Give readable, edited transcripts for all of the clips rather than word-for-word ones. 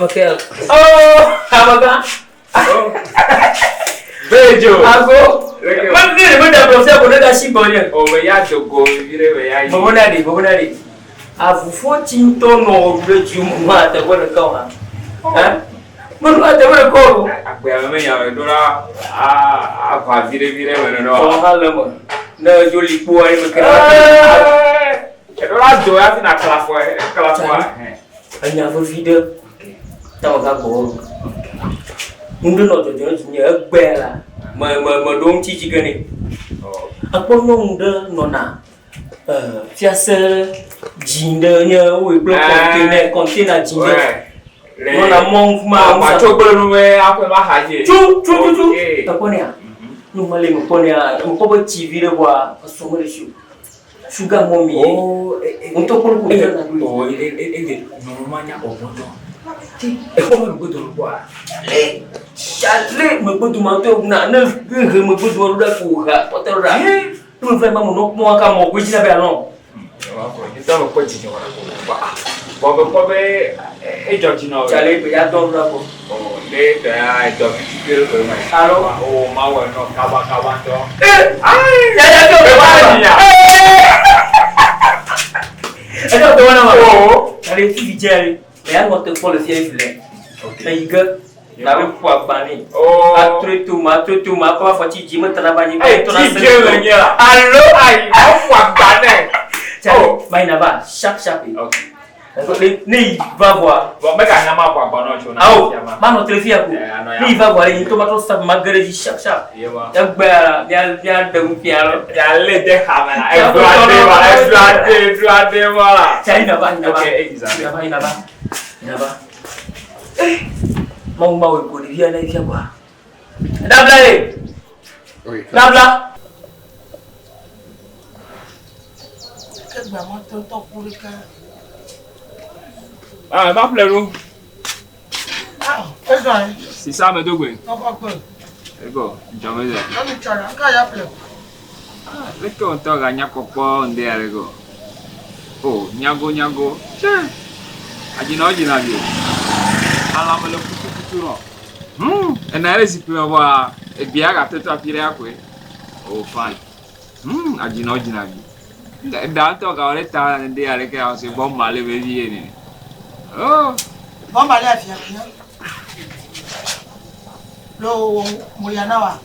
Ok. Oh, amegã. Bejo. Ago. Me ne me da bɔ sia ko ne da si gbɔ nye. O me ya dogo vi ɖe me ya yi. Bobo na ɖi, bobo na ɖi. Avufo tsi ŋutɔ nɔ ɖu ɖe dzi mu ma teƒe ɖeka o hã. Hã? Meɖo teƒe ɖeka o. Agbea me menya me ɖo la a aʋa vi ɖe vi ɖe me nenɔ. Tɔ hã le eme. Ne edzo li kpoa ye me ke. Eɖo la do hafi na kla fɔ kla fɔa. Enya vevi ɖe ta meva gbɔwò. Nu ɖe nɔ dzɔdzɔm ɖe dzinye egbea la, me me meɖo eŋuti dzi ge nɛ. Ekpɔ nyɔnu ɖe nɔna fiase dzi ɖe nye woe kple kɔntena kɔntena dzi ɖe. Nɔna mɔ ŋu ma. Matso gblẽ nu be aƒe ma xa dzi. Tsu tsu tsu tsu. Ekpɔ nɛa? Nu ma le mekpɔ nɛa, mekpɔ be tsi vi ɖe vɔa esɔ mele si o. Sugar mummy ye. Oh, Ŋutɔ kpɔ nu ko na ɖo. Oh, ele nyɔnu ma nya kpɔkpɔ ŋutɔ. Exɔ me megbe dome kpɔa? Le, ale megbe dome ŋutɔ na ne he megbe dome ɖo ɖa ko ha kpɔtɔ ɖo ɖa. Ne me va yi ma me nɔ kpɔm aka mɔ koe dzi na be alɔ. Ŋutɔ me kpɔ dzidzɔ wɔ ko. Bɔ me kpɔ be edzɔ dzi na wo. Tsale be ya dɔ ɖo ɖa kpɔ. Oh, ne dɔ ya dɔ vi tukui ɖe ko ma. Alo. Oh, ma wɔ nɔ kaba kaba ŋutɔ. Eh, ya ya do. Be wa yi ya. Eɖo dɔ na ma. Oh. Tsale fifi dze ale. Me ya nɔ te kpɔ le fia fi le. Eyi ge. Na be ƒu agba nɛ. Oh. Atrɔe to ma, atrɔe to ma, akɔ afɔtsi dzi metana va anyigba. Ee, Tɔna tsi se dze le nye la. Alo. Ayi, ɔfu agba nɛ. Tsale, mayina va sharp sharp. Okay. Ne yi va vɔa. Bɔn mɛ ka nya ma ƒo agba nɔ tso na. Awo, fia ma. manɔ te fia ko. Eh, anɔ ya. Ne yi va vɔa, yi ŋutɔ matrɔ sap ma ge ɖe dzi sharp sharp. Ye ma. Egbea mía mía ɖe ŋu fia lɔ. Ya lé de xame la. Edu ade ma, edu ade, edu ade ma la. Tsale yina va, yina va. Ok, eyi zã. Yina va, yina va. Yina va. Eh, Mawu mawu ko ɖevia ne fia kɔa. Nabla ye. Oui. Nabla. Ke gbe ma te ŋutɔ ƒu ɖeka. Ah, ma ƒle nu. Ah, ezɔ ye. Sisa me do gbe. Kɔkɔ kpe. Ego, dzɔme dze. Nyɔnu tsɔ la, ŋka ya ƒle. Ah, leke ŋutɔ ganya kpɔkpɔ ŋde ya le go. Oh, nyago nyago. Tse. Adzinɔ dzina vi o. Alãme le kutukutu nɔ. Hmm, ena ɖe zikpui me vɔa, egbea gate to afi ɖe ya koe. Oh, fine. Hmm, adzinɔ dzina vi. Eɖa ŋutɔ gawɔ ɖe ta ŋde ya leke ya se bɔ male vevi ene. Oh. Bɔ male afia fia. Lo wɔ moya na wa.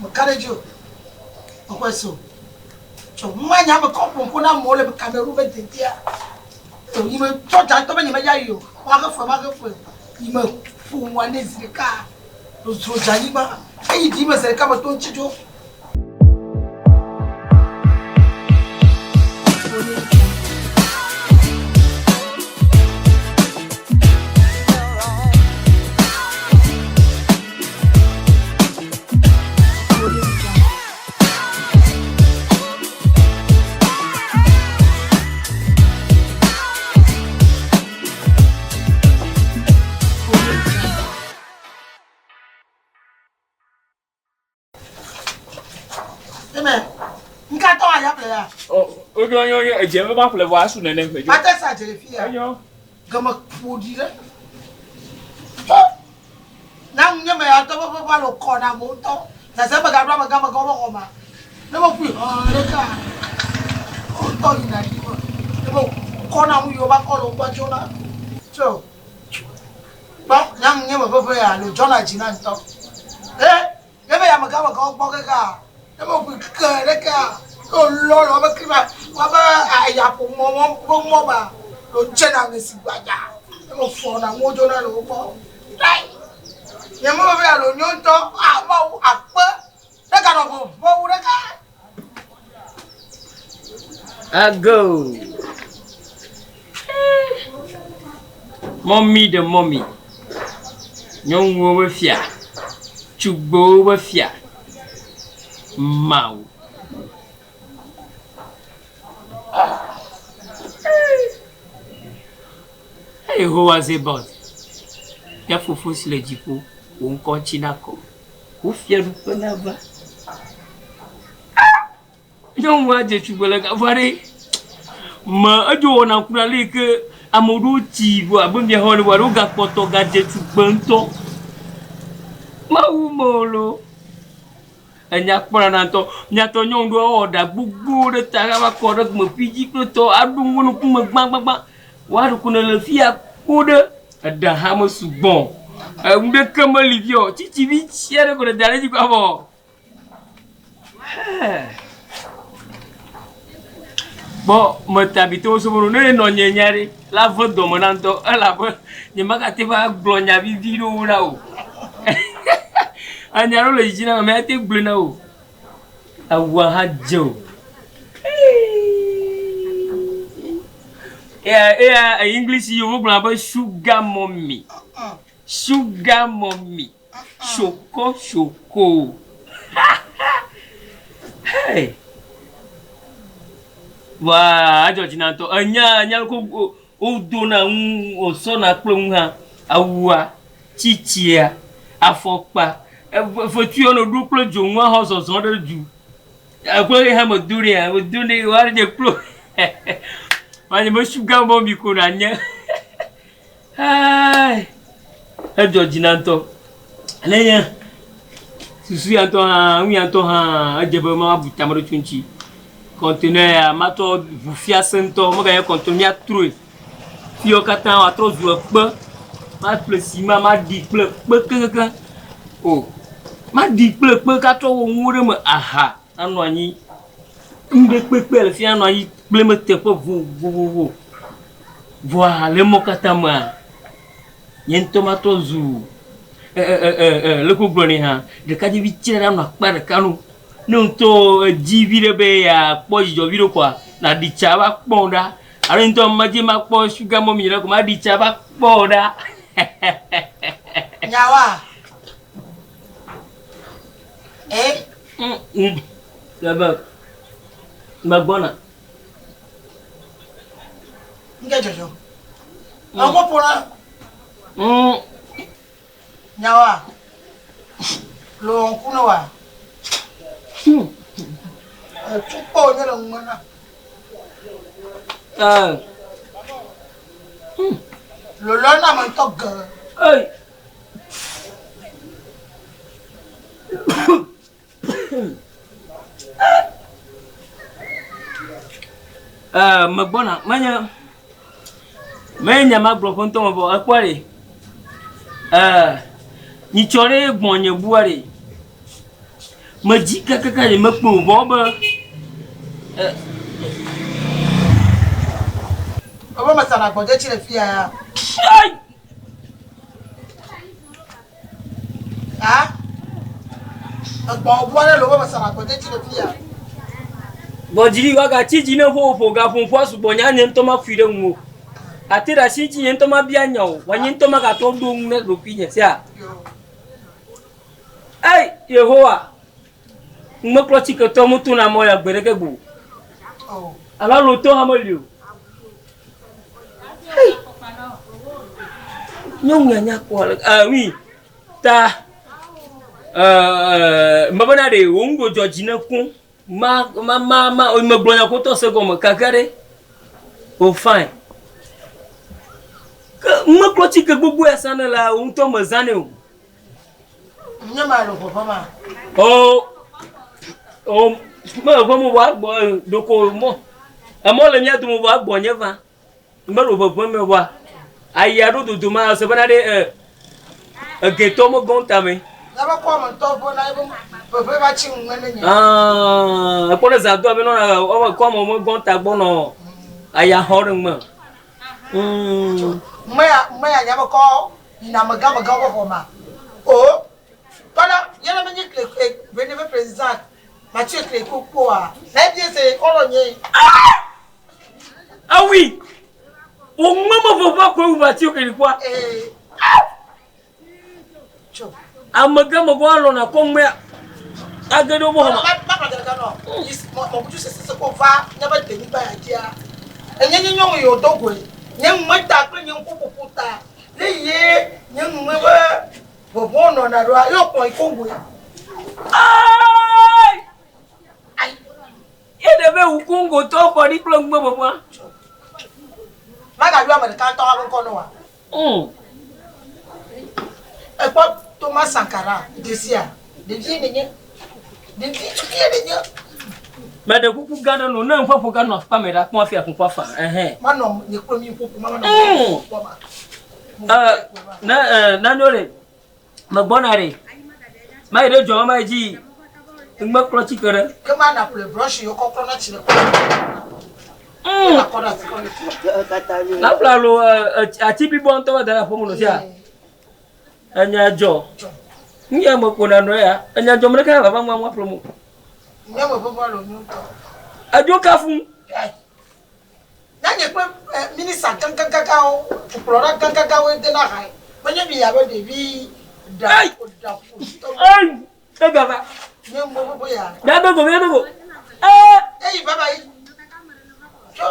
Meka ɖe dzi o. Mexɔe se o. Tso manya me kɔ ƒo ŋku na amewo le Cameroon be dedea. Yi me tsɔ dza ŋutɔ be nye medza yi o. Woaxe fe woaxe fe. Yi me ƒo nua nɛ zi ɖeka. Zro dze anyigba. Eyi dzi me zi ɖeka me to ŋuti dzo. Eme, ŋka tɔ aya ƒle ya. O nyo nyo nyo edze be ma ƒle vɔ asu nene ƒe dzo. Mate sa dze le fi ya. Enyo. Geme ƒo ɖi ɖe. Tso. Na ŋu nye me ya tɔ be ƒe va le kɔ na amewo ŋutɔ. Zazã megaɖo amegã megã wobe xɔ ma. Ne me ƒui hã ɖeka. Wotɔ yina ɖi me. Ne me kɔ na nu yiwo va kɔ le wogbɔ tsona. Tso. Kpɔ nya ŋu nye me ƒeƒe ya lo dzɔna dzi na ŋutɔ. Eh, ne be amegã megãwo gbɔ kaka. Ne me ƒui ke ɖeka. Ne wolɔ le wobe klima, wobe ayaƒomɔ wobe mɔ ba. Lo tsena ŋe si gbadza. Ne me fɔna ŋuwo dzona le wo gbɔ. Dai. Nye me ƒeƒe ya lo nyo ŋutɔ. Ah, mawu akpe. Ne ganɔ ʋeʋẽ wu ɖeka. Ago. Mɔmi ɖe mɔmi. Nyɔnuwo be fia. Tugbewo be fia. Mawu. Yehowa Zebaot, mía Fofo si le dziƒo, wò ŋkɔ ŋuti nakɔ. Wò fiaɖuƒe nava. Nyɔnua dze tugbe le gava ɖe. Me edzo wɔna ku ɖe ale yi ke Ame ɖewo tsi vɔ abe mia xɔ ene vɔa ɖewo gakpɔtɔ gadze tugbe ŋutɔ. Mawu me o loo. Enya kpɔna na ŋutɔ. Miatɔ nyɔnu ɖewo awɔ ɖa gbogbo ɖe ta ava kɔ ɖe gbeƒui dzi kple tɔ aɖo ŋu ŋkume gbãgbãgbã. Woaɖo ko nele fi ya kpo ɖe eɖa hã mesugbɔ o. Enu ɖeke meli fi o. Tsitsi vi tsi aɖe ko nèda ɖe edzi ko evɔ. Kpɔ meta abitowo sobo ne nɔnye nya ɖe la ve dɔme na ŋutɔ elabe nyemagate va gblɔ nya vivi ɖewo na o. Enya ɖewo le dzi na ame ate gblɔe na wò. Awua hã dze o. Eya eya English yewo gblɔna be sugar mummy. Sugar mummy. Shoko shoko. Hey. Vɔa adzɔ dzi na ŋutɔ. Enya enya ko wodona ŋu wòsɔna kple ŋu hã. Awua, tsitsia, afɔkpa, fetuiwo ne ɖo kple dzonua hã zɔzɔ ɖe du. Ekple ye hã medo ɖea, medo ɖe woaɖe kplo. Manye be sugar mummy ko nanye. Hey! Edzɔ dzi na ŋutɔ. Ne nye susu ya ŋutɔ hã, nu ya ŋutɔ hã edze be mabu tame ɖo tso eŋuti. Kɔntinɛ ya matsɔ ŋu fiase ŋutɔ meganye kɔntinɛ míatrɔe. Fiawo katã woatrɔ zu ekpe. Maƒle sima maɖi kple kpe kekeake. O maɖi kple kpe katrɔ wɔ nuwo ɖe eme aha anɔ anyi. Nuɖekpekpe le fi anɔ anyi kple eme teƒe vovovovo. Vɔa le emɔ katã mea, nye ŋutɔ matrɔ zu e leke wogblɔ nɛ hã, ɖekadzevi tsɛ ɖe anɔ akpa ɖeka nu. Ne ŋutɔ edzi viɖe be yeakpɔ dzidzɔ viɖe koa, nàɖi tsa va kpɔ ɖa. Alo nye ŋutɔ medzi makpɔ sugar mummy ɖe ko maɖi tsa va kpɔ ɖa. Nyawoa? Eh? Lebe megbɔna. Ŋke dzɔdzɔ. Ɔgbɔ ƒo na. Nyawoa? Lo ŋku ne wa. Etu kpɔ wònye le ŋume na. Lolo na ame ŋutɔ ge. Ee, megbɔna. Menye menye nya magblɔ ƒe ŋutɔ me vɔ ekpɔe ɖe. Ee, nyitsɔ ɖe gbɔnye bua ɖe. Medzi kakaka nye mekpɔe o vɔ be e. Ebe mesana gbɔdetsi le fi ya ya. Ha? Egbɔ ʋu aɖe le wobe mesana gbɔdetsi le fi ya. Gbɔdzi woagatsi dzi ne ƒoƒo gaƒoƒoa sugbɔ nya nye ŋutɔ mafui ɖe ŋuwò. Ate ɖe asi ŋuti nye ŋutɔ mabia nya o, vɔ nye ŋutɔ magatrɔ ɖo ŋu ne ɖokuinye sia. Ei, Yehowa, ŋmekplɔ tsiketɔ motona mɔ ya gbe ɖeke go. Alo alotɔ hã meli o. Hey! Nyɔnu ya nya kpɔ ale ah oui ta euh mebena ɖe wò ŋgo dzɔ dzi ne ko ma ma ma ma megblɔ nya ko tɔ se gɔme kaka ɖe o fine ke meklɔ tsike gbogbo ya sa ne la wò ŋutɔ mezãnɛ o. Nye ma le ʋeʋẽ ma. O o me ʋeʋẽ mo vɔ agbɔ ɖoko mɔ emɔ le mía dome vɔ agbɔ nye va me le ʋeʋẽ me vɔa ayi aɖo dodo ma se bena ɖe e egetɔ me gɔn ta me. Míaƒe kɔ me ŋutɔ ʋe na ebe ʋeʋẽ va tsi ŋu ne nye. Ah, ekpɔ ne zã do abe nɔna ɔme kɔ me me gɔn ta gbɔ nɔ aya xɔ ɖe ŋme. Mm. Meya meya nye be kɔ yina amegã amegãwo ƒe xɔ ma. O, kpɔɖa, nye ne menye kle e vene ƒe président Mathieu Kléko kpoa, na ebie se xɔlɔ nye. Ah! Ah oui! Wò ŋme me ʋeʋã koe wu Mathieu Klékoa. Ee. Ah! Tso. Amegã amegãwo alɔna kɔ ŋmea age ɖe woƒe xɔ me. Makplɔ ɖeka nɔ. Mɔkutu sese ko va míaƒe denyigba ya dzia. Enye nye nyɔnu yi wòdo goe. Nye ŋme ta kple nye ŋkuƒoƒo ta. Ne ye nye ŋme be ʋeʋẽ nɔna ɖoa, ye wòkplɔ yi Kongoe. Aai! Ye ɖe be wu Kongotɔwo kɔ ɖi kple ŋme ʋeʋẽa. Magayɔ ame ɖeka ŋutɔ hã be ŋkɔ ne wòa? Èkpɔ Thomas Sankara dzesia? Ɖevie nènye. Ɖevi tukui nènye. Meɖe kuku gã ɖe nɔ ne ŋƒoƒo gã nɔ aƒea me ɖa kpɔm hafi aƒoƒoa fa. Ɛhɛn. Manɔ nye kple mi ƒoƒo ma manɔ ƒoƒoa ma. Ne nanyo ɖe megbɔna ɖe mayi ɖe dzɔ ma dzi ŋgbe klɔ tsi ke ɖe. Ke ma na ƒle brush yi wokɔ klɔna tsi le kɔ. Na ƒle alo ati blibo ŋutɔ va da ɖe aƒeme nɔ sia. Enya dzɔ. Nu ya me kpɔna nɔ ya. Enya dzɔ me ɖeka vava ŋua ŋua ƒle mo. Nye me ƒe lo ŋutɔ. Edzo kafu. Na nye kple minista gãgãgãwo, dukplɔla gãgãgãwoe dena hae. Menye mi abe ɖevi ɖa ɖa ƒo. Ei, egava. Nye mo ƒe ya. Mía do go, mía do go. Ee. Eyi baba yi. Tso.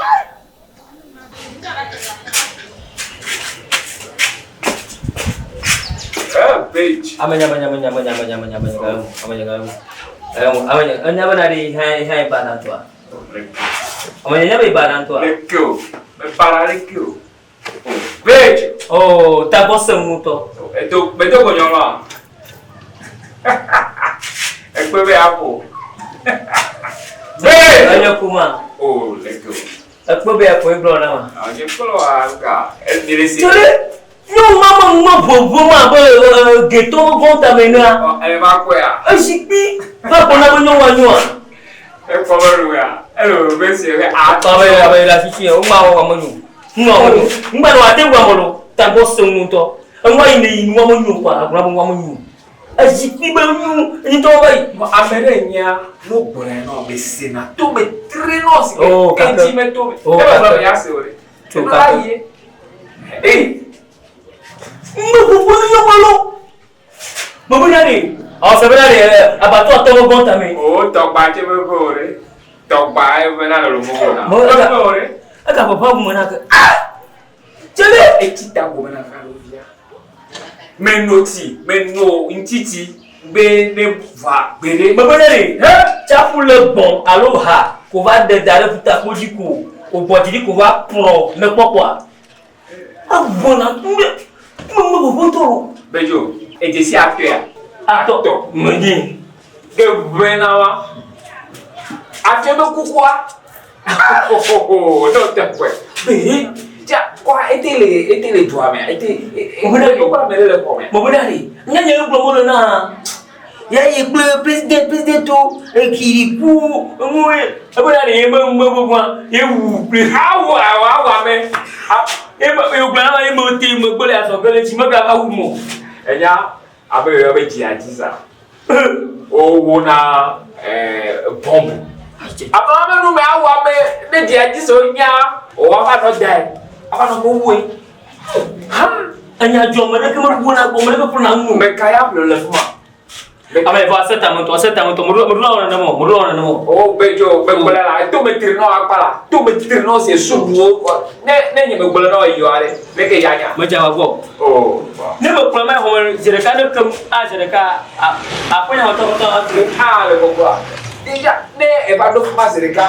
Page. Amenya, amenya, amenya, amenya, amenya, amenya, amenya, amenya, amenya, amenya, enya bena ɖe hã hã ba na ŋutɔa. Amenya nya be ba na ŋutɔa. Leke o, me para leke o. Page. Oh, tagbɔ sẽ ŋutɔ. Edo, medo go nyɔnua. Ekpe be aƒo. Page. Enye kuma. Oh, leke o. Ekpe be aƒo egblɔ na ma. Nye kplɔ wa ka. Emire si. Tsole. Nyɔnu ma me ŋu me ʋeʋem abe getɔ gɔn tame enea. Ɛ va kɔea. Ezikpui va gbɔna be nyɔnua nyoa. Ekpɔ be nu ya. Elo be si be a. Akpɔ be abe le afisi ya wogba wɔ ame nyo. Nua wɔ nyo. Ŋgba nɔ ate ŋu ame lo. Tagbɔ sẽ ŋutɔ. Enua yi ne yi nua me nyo kɔa agblɔ be nua me nyo. Ezikpui be nyo ŋutɔ va yi. Ame ɖe nyia no gblɔe nɔ be sena to be tre nɔ si Oh, ke kake. edzi me to be. Oh, Ebe kake. gblɔ be ya se o ɖe. Tso Eno kake. la yie. Ei. Ŋgbe ƒoƒo ne nyɔnua lo. Mebe na ɖe. Awɔ se bena ɖe abatɔ atɔ be gɔn tame. O tɔgba tse be ve o ɖe. Tɔgba eve na le lomo na. Mo- Eve o ɖe. Ega ƒoƒo ŋu me na ke. Ah! Tsele. Etsi ta gome na va lo via. Me no tsi, me no ŋtiti be ne va gbe ɖe. Mebe na ɖe. Tsaƒu le gbɔn alo ha ko va ɖe da ɖe ƒutakpo dzi ko o gbɔ dzi ɖi ko va kplɔ me kpɔkpɔa. Egbɔna ŋgbe ŋgbe ƒoƒo ŋutɔ lo. Bedzo, edzesi atɔea. Atɔ. Menye. Ke ʋe na wa. Atɔ be kukua. Ohohoho, ne o te kpɔe. Be dza kɔa ete le ete le dua mea ete. Mebe na ɖe. Wokɔ ame ɖe le xɔ me. Mebe na ɖe. Nye nye gblɔ mo le na. Ya yi kple president president o ekiriku ŋu ebe na ɖe ye me me gbogboa ye wu kple. Awu awu awu ame. Ye me ye gblɔ na ye me te me gbe le azɔ ge le tsi me gava wu mo. Enya abe yɔ be dzia dzi sa. Wowona bɔmbu. Ame ame nu me awu ame ne dzia dzi so nya o ava nɔ dae. Ava nɔ mo wue. Ha enya dzɔ me ɖeke me gbɔna gbɔ me ɖeke kplɔna ŋu. Me ka ya ƒle le fi ma. Ame vɔ ase tame ŋutɔ ase tame ŋutɔ meɖo meɖo wɔna nene mo meɖo wɔna nene mo. O bedzo begblẽ la to me tri nɔ akpa la to me tri nɔ se subuwo ne ne nye megblẽ nɔ yi wa ɖe leke ya nya. Medze agbagba o. O. Ne mekplɔ ma xɔme zi ɖeka ne kem a zi ɖeka a aƒenya xɔtɔ xɔtɔ atu. A le gbɔgbɔa. Déjà ne eva ɖo fi ma zi ɖeka.